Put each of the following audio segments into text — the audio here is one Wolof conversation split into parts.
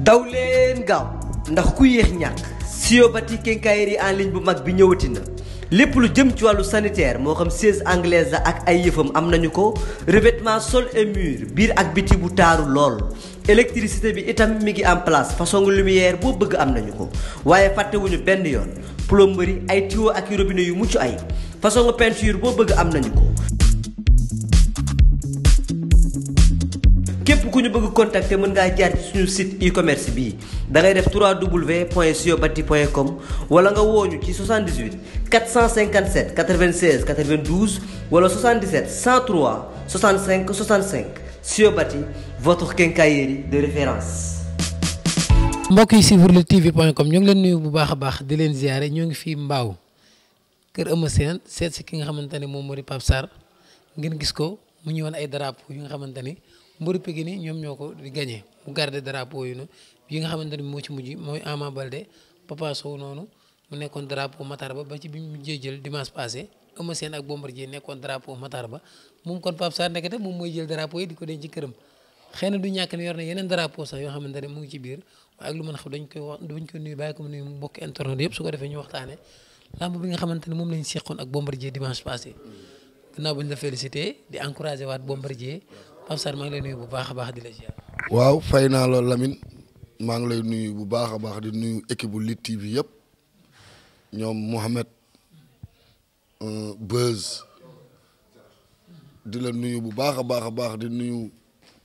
daw leen gaaw ndax ku yéex ñàkk Siobati quincaillerie en ligne bu mag bi ñëwati na lépp lu jëm ci wàllu sanitaire moo xam siège anglaise la ak ay yëfam am nañu ko revêtement sol et mur biir ak biti bu taaru lool électricité bi itam mi ngi en place façon lumière boo bëgg am nañu ko waaye fàttewuñu benn yoon plomberie ay tuyaux ak robinet yu mucc ay façon peinture boo bëgg am nañu ko. képp ku ñu bëgg contacter mën ngaa jaar ci suñu site e-commerce bii da ngay def www.siobati.com wala nga wooñu ci 78 457 96 92 wala 77 103 65 65 Siobati votre quincaillerie de référence. mbokk yi suivre luttetv.com ñoo ngi leen nuyu bu baax a baax di leen ziare ñoo ngi fii Mbaaw kër Eumeu Sène seet si ki nga xamante ne moom moo di Pape Sarr ngeen gis ko mu ñëwoon ay drapeau yu nga xamante ni mbëru Pikine ñoom ñoo ko di gagné mu garder drapeau yu yi nga xamante ni moo ci mujj mooy Ama Baldé Papa Sow noonu mu nekkoon drapeau Matar ba ci bi mu mujjee jël dimanche passé Eumeu Sène ak Bombardier nekkoon drapeau Matar ba moom kon Pape Sarr nekkate moom mooy jël drapeau yi di ko denc ci këram xëy na du ñàkk ne yor na yeneen drapeau sax yoo xamante ne mu ngi ci biir waaye ak lu mën a xam dañ koy wax duñ ko nuyu bàyyi ko mu nuyu mbokk internet yëpp su ko defee ñu waxtaane lamb bi nga xamante ne moom lañ seqoon ak Bombardier dimanche passé gannaaw bañ la félicité di encouragé waat Bombardier Pape Sarr maa ngi lay nuyu bu baax a baax di la ziar. waaw fay naa loolu Lamine maa ngi lay nuyu bu baax a baax di nuyu équipe bu Lutte TV yëpp ñoom Mohamed Beuz di la nuyu bu baax a baax di nuyu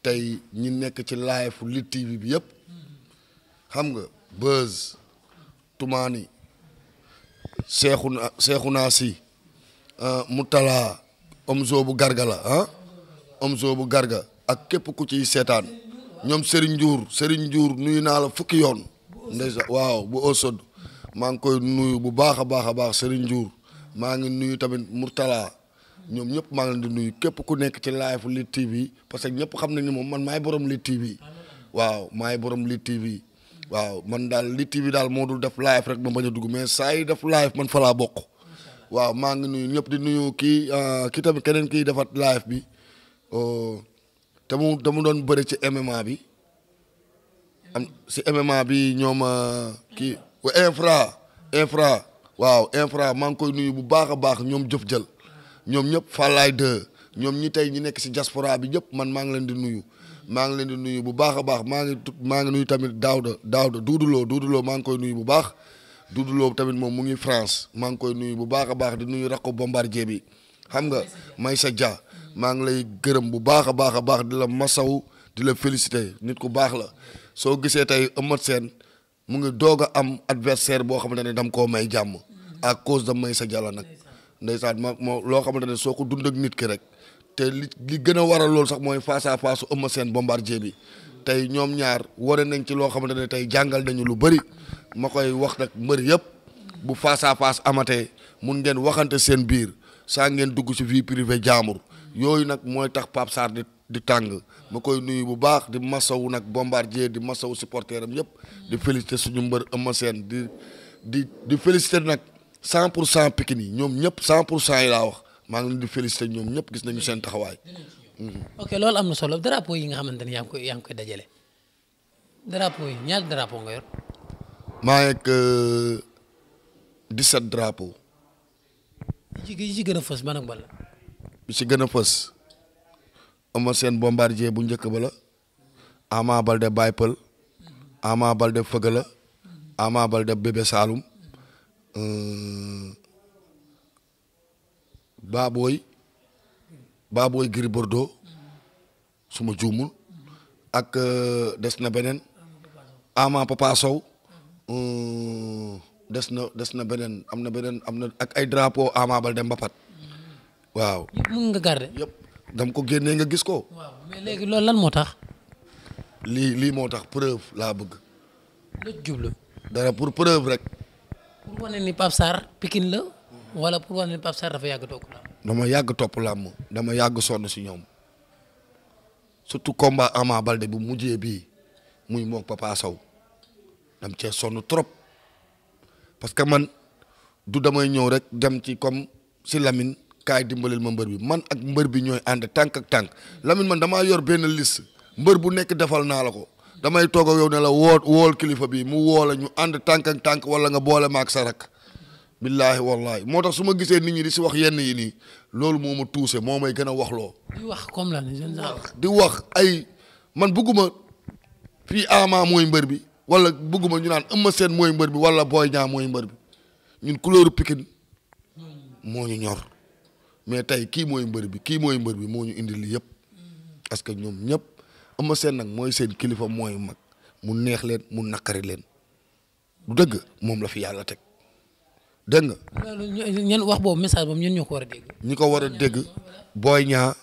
tey ñi nekk ci live Lutte TV bi yëpp xam nga Beuz Toumani Seexuna Si Moutala Omzo bu Garga la Omzo bu Garga ak képp ku ciy seetaan ñoom Serigne Ndiour nuyu naa la fukki yoon ndeysaan waaw bu Osod maa ngi koy nuyu bu baax a baax Serigne Ndiour maa ngi nuyu tamit Mourtala ñoom ñëpp maa ngi leen di nuyu képp ku nekk ci live Lutte TV parce que ñëpp xam nañ ni moom man maay borom Lutte TV waaw maay borom Lutte TV waaw man daal Lutte TV daal moo dul def live rek ma bañ a dugg mais saa yi def live man fa laa bokk waaw maa ngi nuyu ñëpp di nuyu kii tamit keneen kii defat live bi te mu doon bëri ci MMA bi am si MMA bi ñoom kii infra waaw infra maa ngi koy nuyu bu baax a baax ñoom jëf jël ñoom ñëpp Fallaye 2 ñoom ñi tey ñi nekk si diaspora bi ñëpp man maa ngi leen di nuyu bu baax a baax maa ngi nuyu tamit Daouda Doudou maa ngi koy nuyu bu baax Doudou Lo tamit moom mu ngi France maa ngi koy nuyu bu baax a baax di nuyu rakko Bombardier bi xam nga Maysa Dia maa ngi lay gërëm bu baax a baax di la masaw di la féliciter nit ku baax la soo gisee tey Eumeu Sène mu ngi doog a am adversaire boo xamante ne dam koo may jàmm à cause de Maysa Dia la nag ndeysaan moo loo xamante ne soo ko dund ak nit ki rek te li gën a waral loolu sax mooy face à face Eumeu Sène Bombardier bi tey ñoom ñaar wane nañ ci loo xamante ne tey jàngal nañu lu bëri ma koy wax nag mbër yëpp bu face à face amatee mun ngeen waxante seen biir saa ngeen dugg ci vie privée jaamur yooyu nag mooy tax Pape Sarr di tàng ma koy nuyu bu baax di masawu nag Bombardier di masawu supporter am yëpp di féliciter suñu mbër Eumeu Sène di féliciter nag 100% Pikine yi ñoom ñëpp 100% yi laa wax maa ngi leen di féliciter ñoom ñëpp gis nañu seen taxawaay. ok loolu am na solo drapeau yi nga xamante ne yaa ngi koy dajale drapeau yi ñaata drapeau nga yor. maa ngi ak 17 drapeau. yi ci gën a fës ban ak ban la. bi ci gën a fës Eumeu Sène Bombardier bu njëkk ba la Ama Baldé Baye Peul Ama Baldé Fëgala Ama Baldé Bébé Saloum Baboy Gris Bordeaux suma juumul ak des na beneen Ama Papa Sow des na beneen am na ak ay drapeau Ama Baldé Mbapat waaw. mun nga garder yëpp dama ko génnee nga gis ko. waaw mais léegi loolu lan moo tax. lii moo tax preuve laa bëgg. lu jublu. dara pour preuve rek. pour wane ni Pape Sarr Pikine la wala pour wane ni Pape Sarr dafa yàgg topp làmb. dama yàgg topp làmb dama yàgg sonn si ñoom surtout combat Ama Baldé bu mujjee bii muy moog Papa Sow dam cee sonn trop parce que man du damay ñëw rek dem ci comme si Lamine kaay dimbalil ma mbër bi man ak mbër bi ñooy ànd tànk ak tànk Lamine man damaa yor benn liste mbër bu nekk defal naa la ko damay toog ak yow ne la wool kilifa bi mu woo la ñu ànd tànk ak tànk wala nga boole maag sa rak billaahi wallaahi moo tax su ma gisee nit ñi di si wax yenn yi nii loolu moo ma tuuse moo may gën a wax loo. di wax comme lan di wax ay man bëgguma fii Ama mooy mbër bi wala bëgguma ñu naan Eumeu Sène mooy mbër bi wala Boy Niang mooy mbër bi ñun couleur Pikine moo ñu ñor mais tey kii mooy mbër bi kii mooy mbër bi moo ñu indi lii yëpp parce que ñoom ñëpp Eumeu Sène nag mooy seen kilifa mooy mag mu neex leen mu naqari leen du dëgg moom la fi yàlla teg dégg nga. loolu ñan wax boobu message boobu ñun ñoo ko war a dégg. ñi ko war a dégg Boy Niang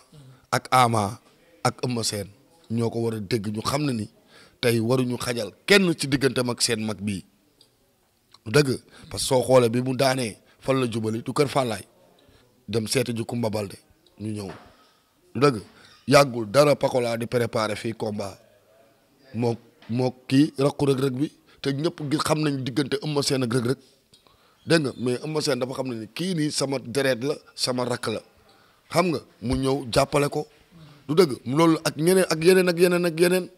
ak Ama ak Eumeu Sène ñoo ko war a dégg ñu xam ne ni tey waruñu xajal kenn ci digganteem ak seen mag bii du dëgg parce que soo xoolee bi mu daanee fan la jubali du kër Fallaye dem seeti ji Kumba Baldé ñu ñëw du dëgg yàggul dara Pakola di préparer fii combat moo kii rakku Reug Reug bi te ñëpp gi xam nañ diggante Eumeu Sène ak Reug Reug dégg nga mais Eumeu Sène dafa xam ne ni kii nii sama deret la sama rakk la xam nga mu ñëw jàppale ko du dëgg loolu ak ñeneen ak yeneen ak yeneen ak yeneen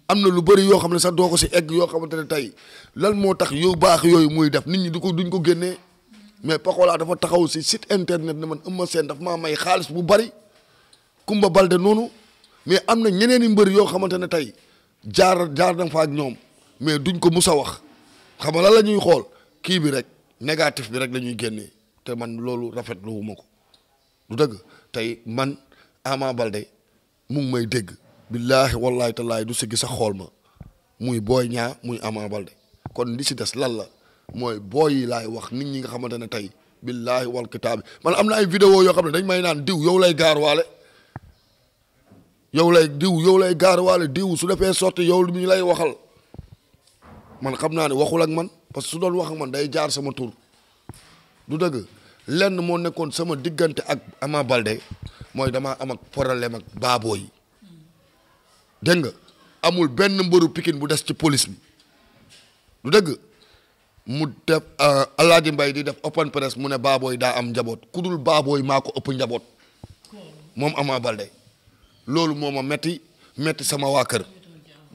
am na lu bëri yoo xam ne sax doo ko si egg yoo xamante ne tey lan moo tax yu baax yooyu muy def nit ñi duñ ko génnee mais Pakola dafa taxaw si site internet ne man Eumeu Sène daf maa may xaalis bu bëri Kumba Baldé noonu mais am na ñeneen i mbër yoo xamante ne tey jaar na fa ak ñoom mais duñ ko mus a wax xam nga lan la ñuy xool kii bi rek négatif bi rek la ñuy génnee te man loolu rafetlu wu ma ko du dëgg tey man Ama Baldé mu ngi may dégg billaahi wallaahi tallaahi du si gis sax xool ma muy Boy Niang muy Ama Baldé kon li si des lan la mooy booy yi laay wax nit ñi nga xamante ne tey billaahi wal kitaabi man am na ay vidéo yoo xam ne dañ may naan diw yow lay gaarwaale yow lay gaarwaale diw su defee sorti yow mi ñu lay waxal man xam naa ne waxul ak man parce que su doon wax ak man day jaar sama tur du dëgg lenn moo nekkoon sama diggante ak Ama Baldé mooy damaa am ak problème ak baaboo yi dégg nga amul benn mbëru Pikine bu des ci police bi du dëgg mu def Alaaji Mbay di def open press mu ne baabooy daa am njaboot ku dul baabooy maa ko ëpp njaboot moom Ama Baldé loolu moo ma metti sama waa kër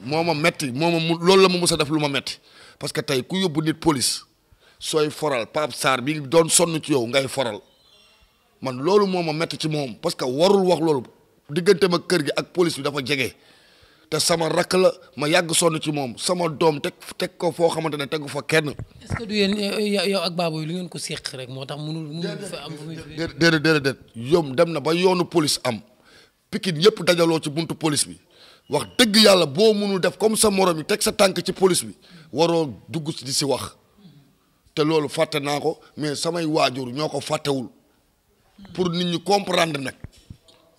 moo ma metti loolu la ma mës a def lu ma metti parce que tey ku yóbbu nit police sooy foral Pape Sarr bi doon sonn ci yow ngay foral man loolu moo ma metti ci moom parce que warul wax loolu diggante ma kër gi ak police bi dafa jege te sama rakk la ma yàgg sonn ci moom sama doom teg ko foo xamante ne tegu fa kenn. est-ce que du yéen yow ak Baboy lu ngeen ko séq rek moo tax mënul fa am. déedéet yom dem na ba yoonu police am Pikine yëpp dajaloo ci buntu police bi wax dëgg yàlla boo mënul def comme sa morom yi teg sa tànk ci police bi waroo dugg di si wax te loolu fàtte naa ko mais samay waajur ñoo ko fàttewul pour nit ñi comprendre nag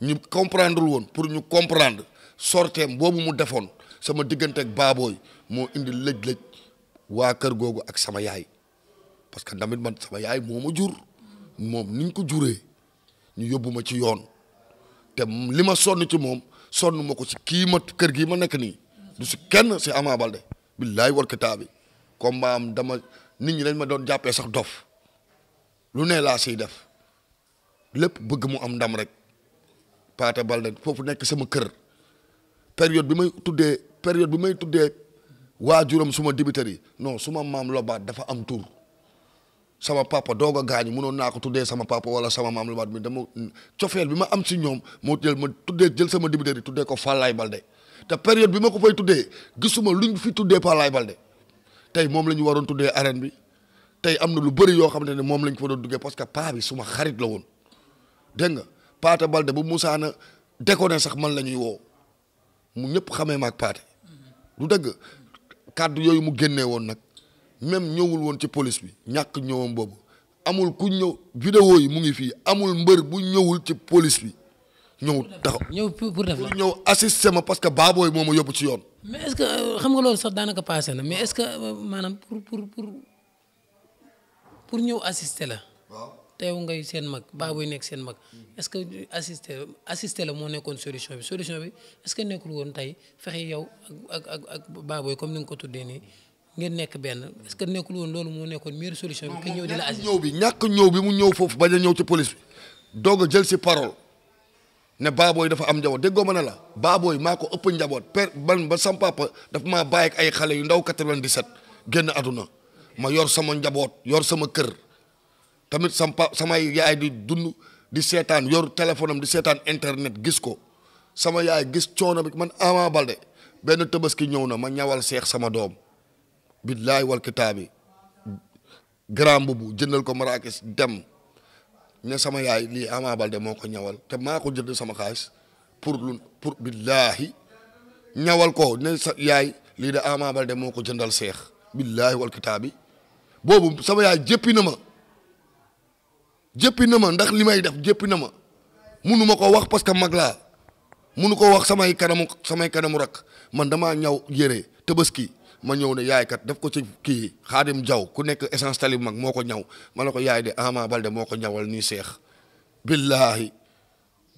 ñu comprendre woon pour ñu comprendre. sorteem boobu mu defoon sama diggante ak Baboy moo indi lëj-lëj waa kër googu ak sama yaay parce que tamit man sama yaay moo ma jur moom niñ ko juree ñu yóbbu ma ci yoon te li ma sonn ci moom sonn ma ko ci kii ma kër gii ma nekk nii du si kenn si Ama Baldé billaay wal kitaabi combat am dama nit ñi dañ ma doon jàppee sax dof lu ne laa siy def lépp bëgg mu am ndam rek Paate Baldé foofu nekk sama kër période bi may tuddee waajuram suma dibitër yi non suma maam Lobaat dafa am tur sama papa doog a gaañu mënoon naa ko tuddee sama papa wala sama maam Lobaat mi dama cofeel bi ma am si ñoom moo jël sama dibitër yi tuddee ko Fallaye Baldé te période bi ma ko fay tuddee gisuma luñ fi tuddee Fallaye Baldé tey moom la ñu waroon tuddee arène bi tey am na lu bëri yoo xamante ne moom lañ fa doon duggee parce que paa bi suma xarit la woon dégg nga Paate Baldé bu musaana déconné sax man la ñuy woo mu ñëpp xamee ma ak Paate du dëgg kàddu yooyu mu génnee woon nag même ñëwul woon ci police bi ñàkk ñëwam boobu amul ku ñëw vidéo yi mu ngi fii amul mbër bu ñëwul ci police bi ñëw taxaw ñëw pour def la ñëw assister ma parce que Baboy moo ma yóbbu ci yoon. mais est-ce que xam nga loolu sax daanaka passé na mais est-ce que maanaam pour ñëw assister la. waaw teew ngay seen mag Baboy nekk seen mag est-ce que assister la moo nekkoon solution bi est-ce que nekkul woon tey fexe yow ak Baboy comme ni nga ko tuddee nii ngeen nekk benn est-ce que nekkul woon loolu moo nekkoon meilleure solution bi. que ñëw di la assister ñàkk ñëw bi mu ñëw foofu bañ a ñëw ci police bi doog a jël si parole ne baabooy dafa am njaboot déggoo ma ne la baabooy maa ko ëpp njaboot ban ba sam papa dafa maa bàyyi ak ay xale yu ndaw 97 génn àdduna ma yor sama njaboot yor sama kër tamit samay yaay di dund di seetaan yor téléphone am di seetaan internet gis ko sama yaay gis coono bi man Ama Baldé benn tabaski ñëw na ma ñawal seex sama doom billaay wal kitaabi grand bubu jëndal ko marakis dem ne sama yaay lii Ama Baldé moo ko ñawal te maa ko jënd sama xaalis pour billaahi ñawal ko ne sa yaay lii de Ama Baldé moo ko jëndal seex billaahi wal kitaabi boobu sama yaay jéppi na ma ndax li may def jéppi na ma munu ma ko wax parce que mag laa munu ko wax samay kanamu rak man damaa ñaw yére tabaski ma ñëw ne yaay kat daf ko ci kii Xaadim Jaw ku nekk essence tali mag moo ko ñaw ma ne ko yaay de Ama Baldé moo ko ñawal nii seex billaahi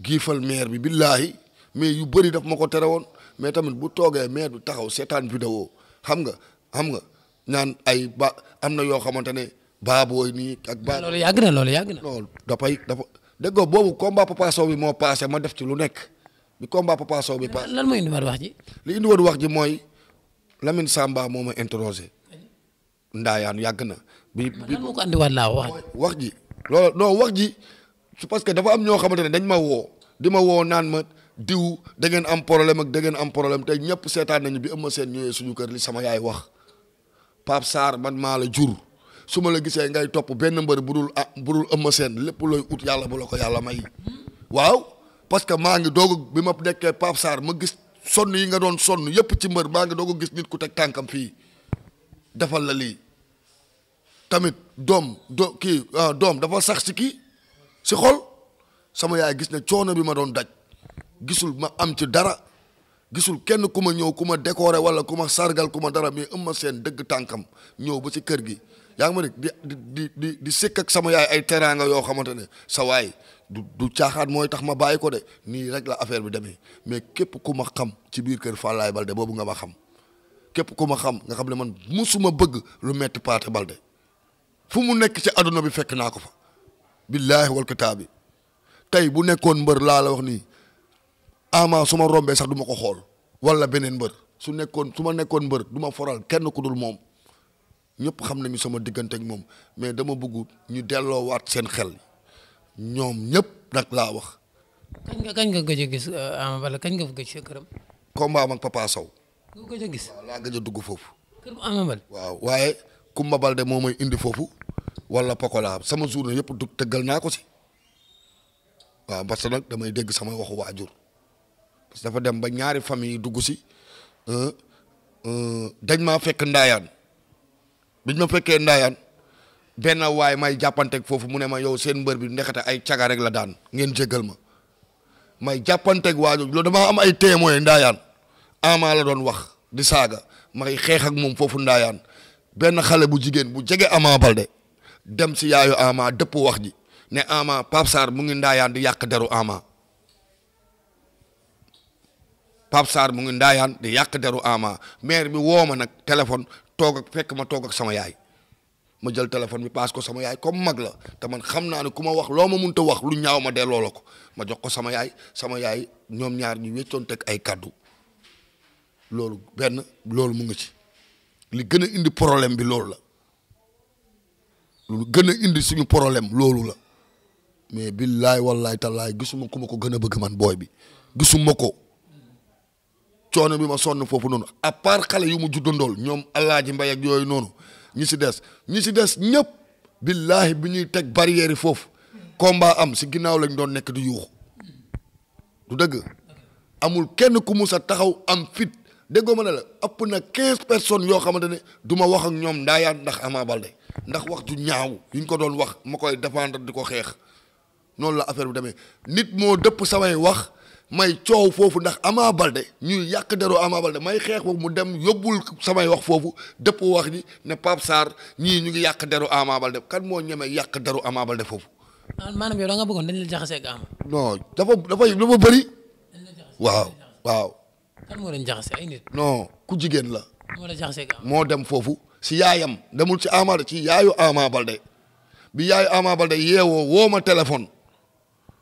giifal maire bi billaahi mais yu bëri daf ma ko tere woon mais tamit bu toogee maire bi taxaw seetaan vidéo xam nga ñaan ay ba am na yoo xamante ne baabooy nii ak ba loolu yàgg na loolu dafa déggoo boobu combat Papa Sow bi moo passé ma def ci lu nekk bi combat Papa Sow bi passé lan mooy indi wax ji li indi woon wax ji mooy Lamine Samba moo ma interrogé ndaayaan yàgg na bi lan moo ko andiwaat laa wax ji loolu non wax ji c'est parce que dafa am ñoo xamante ne dañ ma woo di ma woo naan ma diw da ngeen am problème ak da ngeen am problème te ñëpp seetaan nañu bi Eumeu Sène ñëwee suñu kër li sama yaay wax Pape Sarr man maa la jur su ma la gisee ngay topp benn mbër bu dul Eumeu Sène lépp looy ut yàlla bu la ko yàlla may waaw parce que maa ngi doog bi ma nekkee Pape Sarr ma gis sonn yi nga doon sonn yëpp ci mbër maa ngi doog gis nit ku teg tànkam fii defal la lii tamit doom dafa sax si kii si xol sama yaay gis ne coono bi ma doon daj gisul ma am ci dara gisul kenn ku ma ñëw ku ma décorer wala ku ma sargal ku ma dara mais Eumeu Sène dëgg tànkam ñëw ba ci kër gi yaa ngi ma nekk di sëkk ak sama yaay ay teraanga yoo xamante ne sa waay du caaxaan mooy tax ma bàyyi ko de nii rek la affaire bi demee mais képp ku ma xam ci biir kër Falaye Baldé boobu nga ma xam képp ku ma xam nga xam ne man musuma bëgg lu metti Paate Baldé fu mu nekk ci àdduna bi fekk naa ko fa billaahi wal kitaabi tey bu nekkoon mbër laa la wax nii Ama su ma rombee sax du ma ko xool wala beneen mbër su ma nekkoon mbër du ma foral kenn ku dul moom ñëpp xam nañu sama diggante ak moom mais dama bëgg ñu delloowaat seen xel ñoom ñëpp nag laa wax. kañ nga gëj a gis Ama Baldé kañ nga fa gëj sa këram. combat am ak Papa Sow. nga gëj a gis. waaw laa gëj a dugg foofu. kër Ama Baldé. waaw waaye Kumba Baldé moo may indi foofu wala Pokola sama journée yëpp du tëggal naa ko si waaw parce que nag damay dégg sama waxu waajur parce que dafa dem ba ñaari famille dugg si dañ maa fekk ndaayaan biñ ma fekkee ndaayaan benn waay may jàppanteeg foofu mu ne ma yow seen mbër bi ndekete ay caga rek la daan ngeen jéggal ma may jàppanteeg waajur loolu damaa am ay témoin ndaayaan Ama la doon wax di saaga may xeex ak moom foofu ndaayaan benn xale bu jigéen bu jege Ama Baldé dem si yaayu Ama dëpp wax ji ne Ama Pape Sarr mu ngi ndaayaan di yàq deru Ama Pape Sarr mu ngi ndaayaan di yàq deru Ama maire bi woo ma nag téléphone fekk ma toog ak sama yaay ma jël téléphone bi paas ko sama yaay comme mag la te man xam naa ne ku ma wax loo ma mënta wax lu ñaaw ma delloo la ko ma jox ko sama yaay ñoom ñaar ñu weccoon teg ay kàddu loolu mu ngi ci li gën a indi problème bi loolu la lu gën a indi suñu problème loolu la mais billaay wallaay tallaay gisuma ku ma ko gën a bëgg man booy bi gisuma ko coono bi ma sonn foofu noonu à part xale yu mu juddandool ñoom Alaaji Mbay ak yooyu noonu ñi si des ñëpp billaahi bi ñuy teg barrière yi foofu combat am si ginnaaw lañ doon nekk di yuuxu du dëgg amul kenn ku mus a taxaw am fit déggoo ma ne la ëpp na 15 personnes yoo xamante ne du ma wax ak ñoom ndaayaan ndax Ama Baldé ndax wax ju ñaaw yuñ ko doon wax ma koy défendre di ko xeex noonu la affaire bi demee nit moo dëpp samay wax may coow foofu ndax Ama Baldé ñuy yàq deru Ama Baldé may xeex foofu mu dem yóbbul samay wax foofu dëpp wax ji ne Pape Sarr ñii ñu ngi yàq deru Ama Baldé kan moo ñeme yàq deru Ama Baldé foofu. maanaam yow da nga bëggoon dañ la jaxasee ak Ama. non dafa bëri. waaw. kan moo leen jaxase ay nit. non ku jigéen la. moo la jaxasee ak Ama. moo dem foofu si yaayam demul si Ama ci yaayu Ama Baldé bi yaayu Ama Baldé yeewoo woo ma téléphone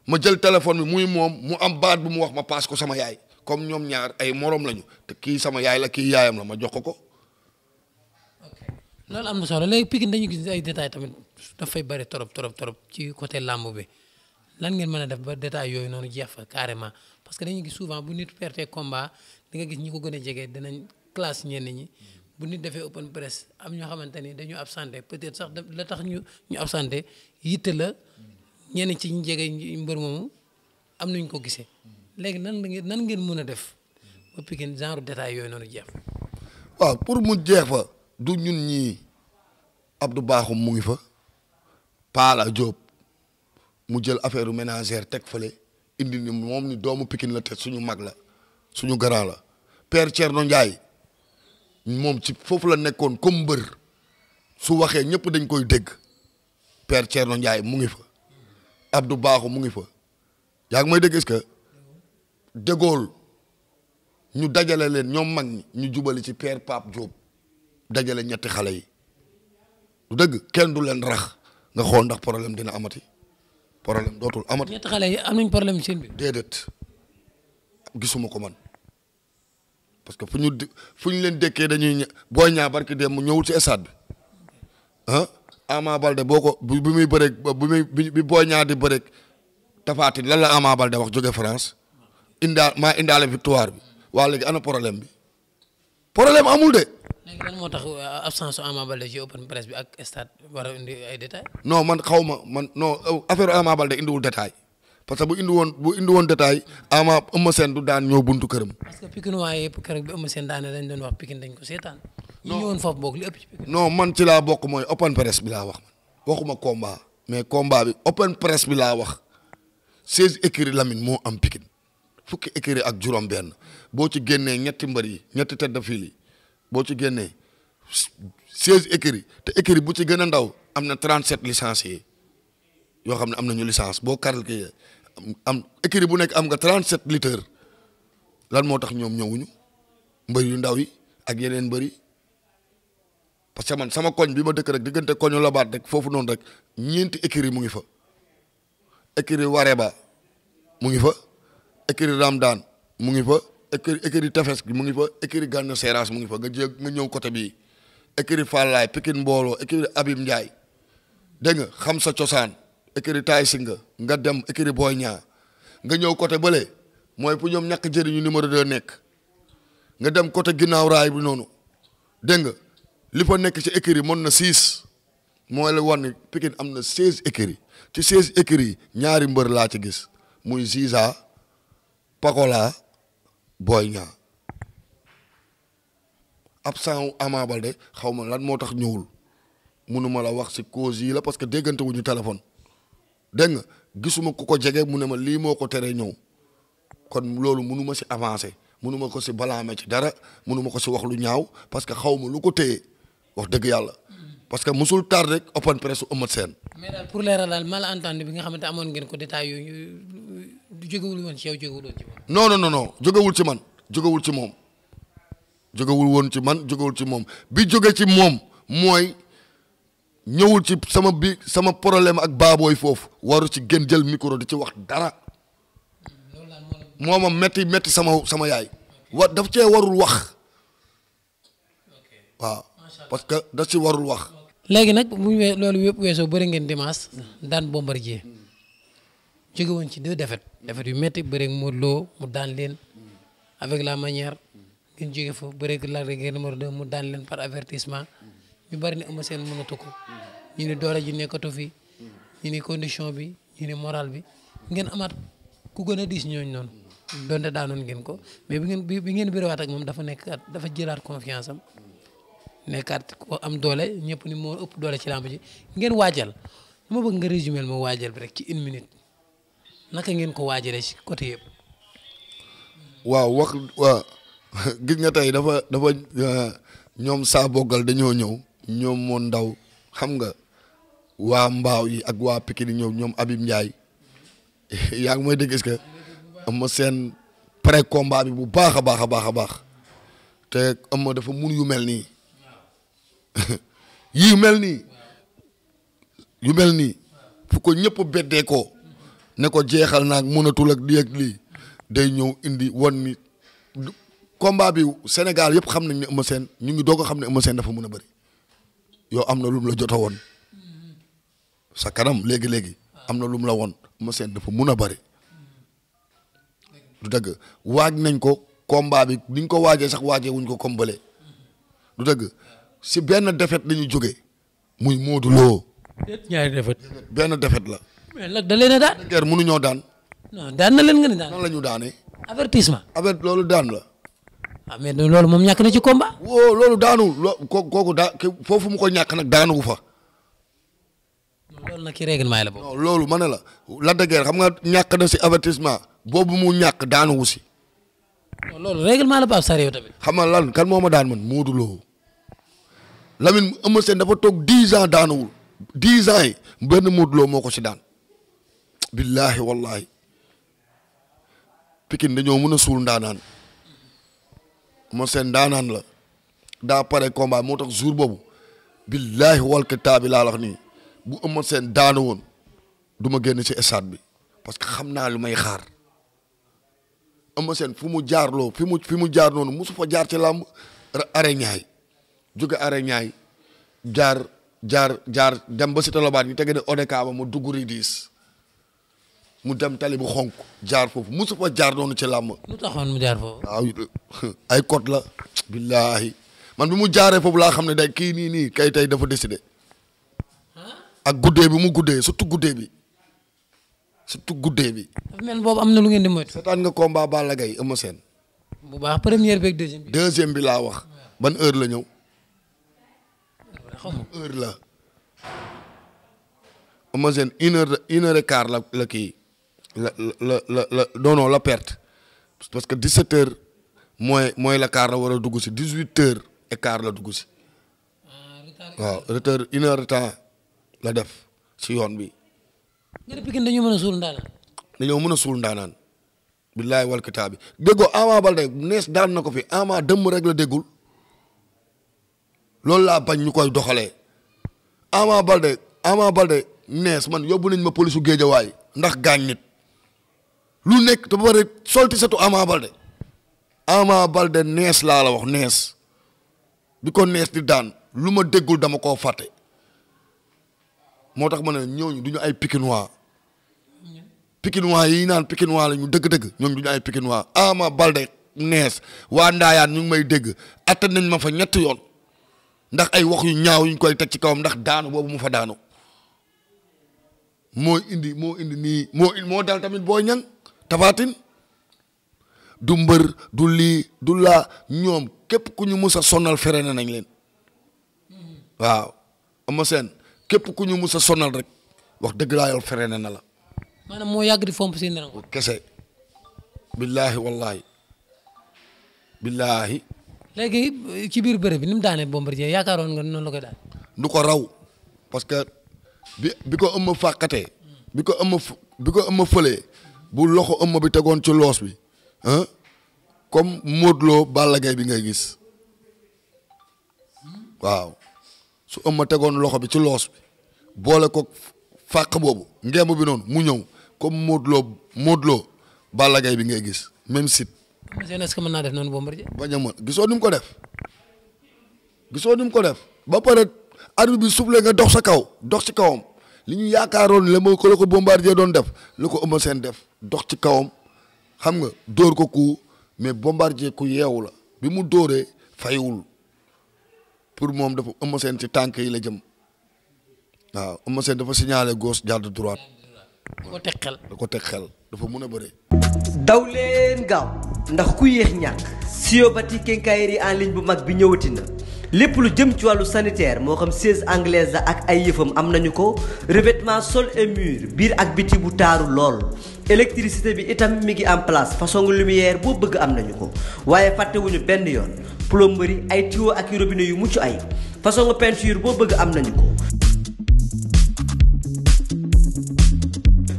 ma jël téléphone bi muy moom mu am baat bu mu wax ma paas ko sama yaay comme ñoom ñaar ay morom lañu te kii sama yaay la kii yaayam la ma jox ko. loolu am na solo léegi Pikine dañu gis ay détails tamit dafay bëri trop ci côté làmb bi lan ngeen mën a def ba détails yooyu noonu jeex fa carrément parce que dañuy gis souvent bu nit perte combat di nga gis ñi ko gën a jege dinañ classe ñenn ñi bu nit defee open press am ñoo xamante ni dañu absenté peut-être sax la tax ñu absenté yitte la ñenn ci ñu jege mbër moomu am nañ ko gisee léegi nan ngeen mën a def ba Pikine genre détails yooyu noonu jeex fa. waaw pour mu jeex fa du ñun ñii Abdou Bakhoum mu ngi fa Paala Diop mu jël affaire ménagère teg fële indi ni moom ni doomu Pikine la te suñu mag la suñu grand la Père Thierno Ndiaye moom ci foofu la nekkoon comme mbër su waxee ñëpp dañ koy dégg Père Thierno Ndiaye mu ngi fa Abdou Bakhoum mu ngi fa yaa ngi may dégg est-ce que dégool ñu dajale leen ñoom mag ñi ñu jubali ci Père Pape Diop dajale ñetti xale yi du dëgg kenn du leen rax nga xool ndax problème dina amati problème dootul amati. ñetti xale yi am nañ problème seen bi. déedéet gisuma ko man parce que fu ñu leen dékkee dañuy booy ñaa barki dem mu ñëwul ci stade bi ah Ama Baldé boo ko bi muy bëreeg bi booy ñaa di bëreeg Tapha Tine lan la Ama Baldé wax jóge France maa indaale victoire bi waa léegi ana problème bi problème amul de. léegi lan moo tax absence su Ama Baldé ci open press bi ak stade war a indi ay détails. non man xaw ma man non affaire Ama Baldé indiwul détail parce que bu indi woon détail Ama Eumeu Sène du daan ñëw buntu këram. parce que Pikine waaye yëpp keroog bi Eumeu Sène daane dañ doon wax Pikine dañ ko seetaan. non ñëwoon foofu boog li ëpp ci Pikine. non man ci laa bokk mooy open press bi laa wax man waxuma combat mais combat bi open press bi laa wax 16 écuries Lamine moo am Pikine fukki écuries ak juróom-benn boo ci génnee ñetti mbër yi ñetti tête de file yi boo ci génnee 16 écuries te écurie bu ci gën a ndaw am na 37 licenciés yoo xam ne am nañu licence boo calculé am écurie bu nekk am nga 37 lutteurs lan moo tax ñoom ñëwuñu mbër yu ndaw yi ak yeneen mbër yi parce que man sama koñ bi ma dëkk rek diggante koñu Labaat rek foofu noonu rek ñeenti écurie mu ngi fa écurie Wareba mu ngi fa écurie Ramdan mu ngi fa écurie Tefes gi mu ngi fa écurie Gana Seras mu ngi fa nga ñëw côté bii écurie Fallaye Pikine Mbooloo écurie Abim Ndiaye dégg nga xam sa cosaan écurie Taï Singa nga dem écurie Boy Niang nga ñëw côté bële mooy pour ñoom ñàkk jëriñu numéro 2 nekk nga dem côté ginnaaw raay bi noonu dégg nga li fa nekk ci écurie mën na 6 mooy la wan ni Pikine am na 16 écuries ci 16 écuries ñaari mbër laa ci gis muy Ziza Pakola Boy Niang absent wu Ama Baldé xaw ma lan moo tax ñëwul munuma la wax ci cause yi la parce que déggante wuñu téléphone dégg nga gisuma ku ko jege mu ne ma lii moo ko teree ñëw kon loolu munuma ci avancer munuma ko ci balaame ci dara munuma ko ci wax lu ñaaw parce que xaw ma lu ko téye wax dëgg yàlla parce que musul tar rek open press su Eumeu Sène. mais daal pour leeral daal malentendu bi nga xamante amoon ngeen ko détail yooyu jógewul woon ci yow jógewul woon ci moom. non jógewul ci man jógewul ci moom jógewul woon ci man jógewul ci moom bi jóge ci moom mooy ñëwul ci sama problème ak baabooy foofu waru ci gën jël micro di ci wax dara moo ma metti sama yaay daf cee warul wax waaw parce que daf ci warul wax. léegi nag bu ñu loolu yëpp weesoo bëri ngeen dimanche daan Bombardier jóge woon ci 2 défaites yu métti bëri Modou Lo mu daan leen avec la manière ngeen jóge fa bëri Lac de Guiers numéro 2 mu daan leen par avertissement ñu bëri ne Eumeu Sène mënatu ko ñu ne doole ji nekkatu fi ñu ne condition bi ñu ne moral bi ngeen amaat ku gën a diis ñooñu noonu donte daanoon ngeen ko mais bi ngeen bëriwaat ak moom dafa jëlaat confiance am nekkaat ko am doole ñëpp ni moo ëpp doole ci lamb ji ngeen waajal ma bëgg nga résumé ma waajal bi rek ci 1 minute naka ngeen ko waajalee ci côté yëpp. waaw gis nga tey dafa ñoom saa boggal dañoo ñëw ñoom moo ndaw xam nga waa mbaaw yi ak waa Pikine ñëw ñoom Abim Ndiaye yaa ngi may dégg est-ce que am seen pré combat bi bu baax a baax te am dafa mun yu mel nii yu mel nii fu ko ñëpp beddee ko ne ko jeexal naag mënatul ak lii ak lii day ñëw indi wan ni combat bi Sénégal yëpp xam nañ ne Eumeu Sène ñu ngi doog a xam ne Eumeu Sène dafa mën a bëri yow am na lu mu la jot a woon sa kanam léegi am na lu mu la woon Eumeu Sène dafa mën a bëri du dëgg waaj nañ ko combat bi niñ ko waajee sax waajee wuñ ko comme bële du dëgg si benn défaite la ñu jógee muy Modou Lo. ñaari défaite. benn défaite la. mais nag da leen a daan. guerre mënuñoo daan. non daan na leen nga ni daan. nan la ñu daanee. avertissement. loolu daan la. ah mais loolu moom ñàkk na ci combat. woo loolu daanu kooku foofu mu ko ñàkk nag daanuwu fa. loolu nag ci règlement yi la boobu. non loolu ma ne la Lac de Guiers xam nga ñàkk na si avertissement boobu mu ñàkk daanuwu si. loolu règlement la Pape Sarr yow tamit. xam nga lan kan moo ma daan man Modou Lo Lamine Eumeu Sène dafa toog 10 ans daanuwul 10 ans yi benn Modou Lo moo ko si daan. billahi wallahi Pikine dañoo mën a suul ndaanaan Eumeu Sène ndaanaan la daa pare combat moo tax jour boobu billahi wal kitaabi laa wax nii bu Eumeu Sène daanu woon du ma génn ci stade bi parce que xam naa lu may xaar Eumeu Sène fu mu jaarloo fi mu jaar noonu musu fa jaar ci làmb are ñaay jóge are ñaay jaar dem ba si talobaat ñu tege ne odeka ba mu dugg ridis mu dem tali bu xonk jaar foofu musu fa jaar noonu ci làmb. lu taxoon mu jaar foofu. waaw ay code la. billahi man bi mu jaaree foofu laa xam ne day kii nii kay tey dafa décidé ak guddee bi mu guddee surtout guddee bi. dafa mel boobu am na lu ngeen di moytu. seetaan nga combat Balla Gaye Eumeu Sène. bu baax première beeg deuxième bi. deuxième bi laa wax. ban heure la ñëw. xaw ma heure la. Eumeu Sène une heure et quart la kii la perte parce que 17 heures mooy la quart la war a dugg si 18 heures et quart la dugg si. waaw retard une heure de temps la def si yoon bi. nga ne Pikine dañoo mën a suul ndaanaan. dañoo mën a suul ndaanaan. billaay wal kitaabi déggoo Ama Baldé nees daan na ko fi Ama dëmm rek la déggul loolu laa bañ ñu koy doxalee Ama Baldé nees man yóbbu nañ ma polisu Géejawaay ndax gaañ nit lu nekk te ba pare solti satu Ama Baldé nees laa la wax nees bi ko nees di daan lu ma déggul dama koo fàtte moo tax ma ne ñooñu du ñu ay Pikinois yi naan Pikinois la ñu dëgg-dëgg ñooñu du ñu ay Pikinois Ama Baldé nees waa Ndaayaan ñu ngi may dégg atte nañ ma fa ñetti yoon ndax ay wax yu ñaaw yuñ koy teg ci kawam ndax daanu boobu mu fa daanu moo indi nii moo dal tamit Boy Niang Tapha Tine du mbër du lii du laa ñoom képp ku ñu mus a sonal freiné nañ leen waaw Eumeu Sène képp ku ñu mus a sonal rek wax dëgg laa yow freiné na la. maanaam moo yàgg di fomp si nelaw. kese. billaahi wallaahi. billaahi. léegi ci biir bëre bi ni mu daanee Bombardier yaakaaroon nga noonu la koy daan. du ko raw parce que bi ko Eumeu fàqatee. bi ko Eumeu fëlee bu loxo Eumeu bi tegoon ci loos bi comme Modou Lo Balla Gaye bi ngay gis waaw su Eumeu tegoon loxo bi ci loos bi boole ko fàq boobu ngemb bi noonu mu ñëw comme Modou Lo Balla Gaye bi ngay gis même site. est-ce que mën naa def noonu Bombardier. bañ a mën gisoo ni mu ko def ba pare arbitre bi soufflé nga dox ci kawam li ñu yaakaaroon la ko Bombardier doon def la ko Eumeu Sène def dox ci kawam xam nga dóor ko ku mais Bombardier ku yeewu la bi mu dóoree faywul pour moom dafa Eumeu Sène ci tànk yi la jëm waaw Eumeu Sène dafa signalé gauche jàdd droite. da ko teg xel dafa mën a bëre. daw leen gaaw ndax ku yéex ñàkk Siobati quincaillerie en ligne bu mag bi ñëwati na lépp lu jëm ci wàllu sanitaire moo xam siège anglaise la ak ay yëfam am nañu ko revêtement sol et mur biir ak biti bu taaru lool électricité bi itam mi ngi en place façon lumière boo bëgg am nañu ko waaye fàttewuñu benn yoon plomberie ay tuyaux ak i robinet yu mucc ay façon peinture boo bëgg am nañu ko.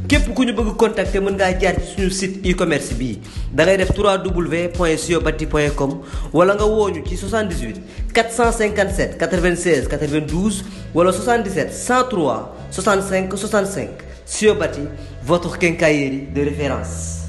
képp ku ñu bëgg contacter mën ngaa jaar ci suñu site e-commerce bii da ngay def www.siobati.com wala nga wooñu ci 78 457 96 92 wala 77 103 65 65 Siobati votre quincaillerie de référence.